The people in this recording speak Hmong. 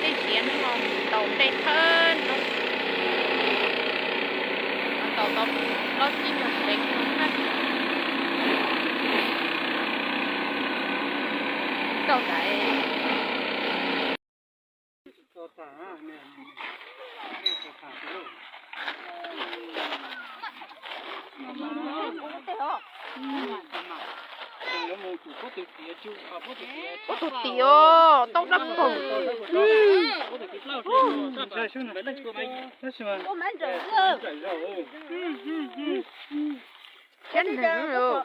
Tej siav hnub no tau tej thawj no, tau tau plaub tsib nyuag xeev no na. Tau tas. Ub, tus tim os, tau dab paug. Thiab nws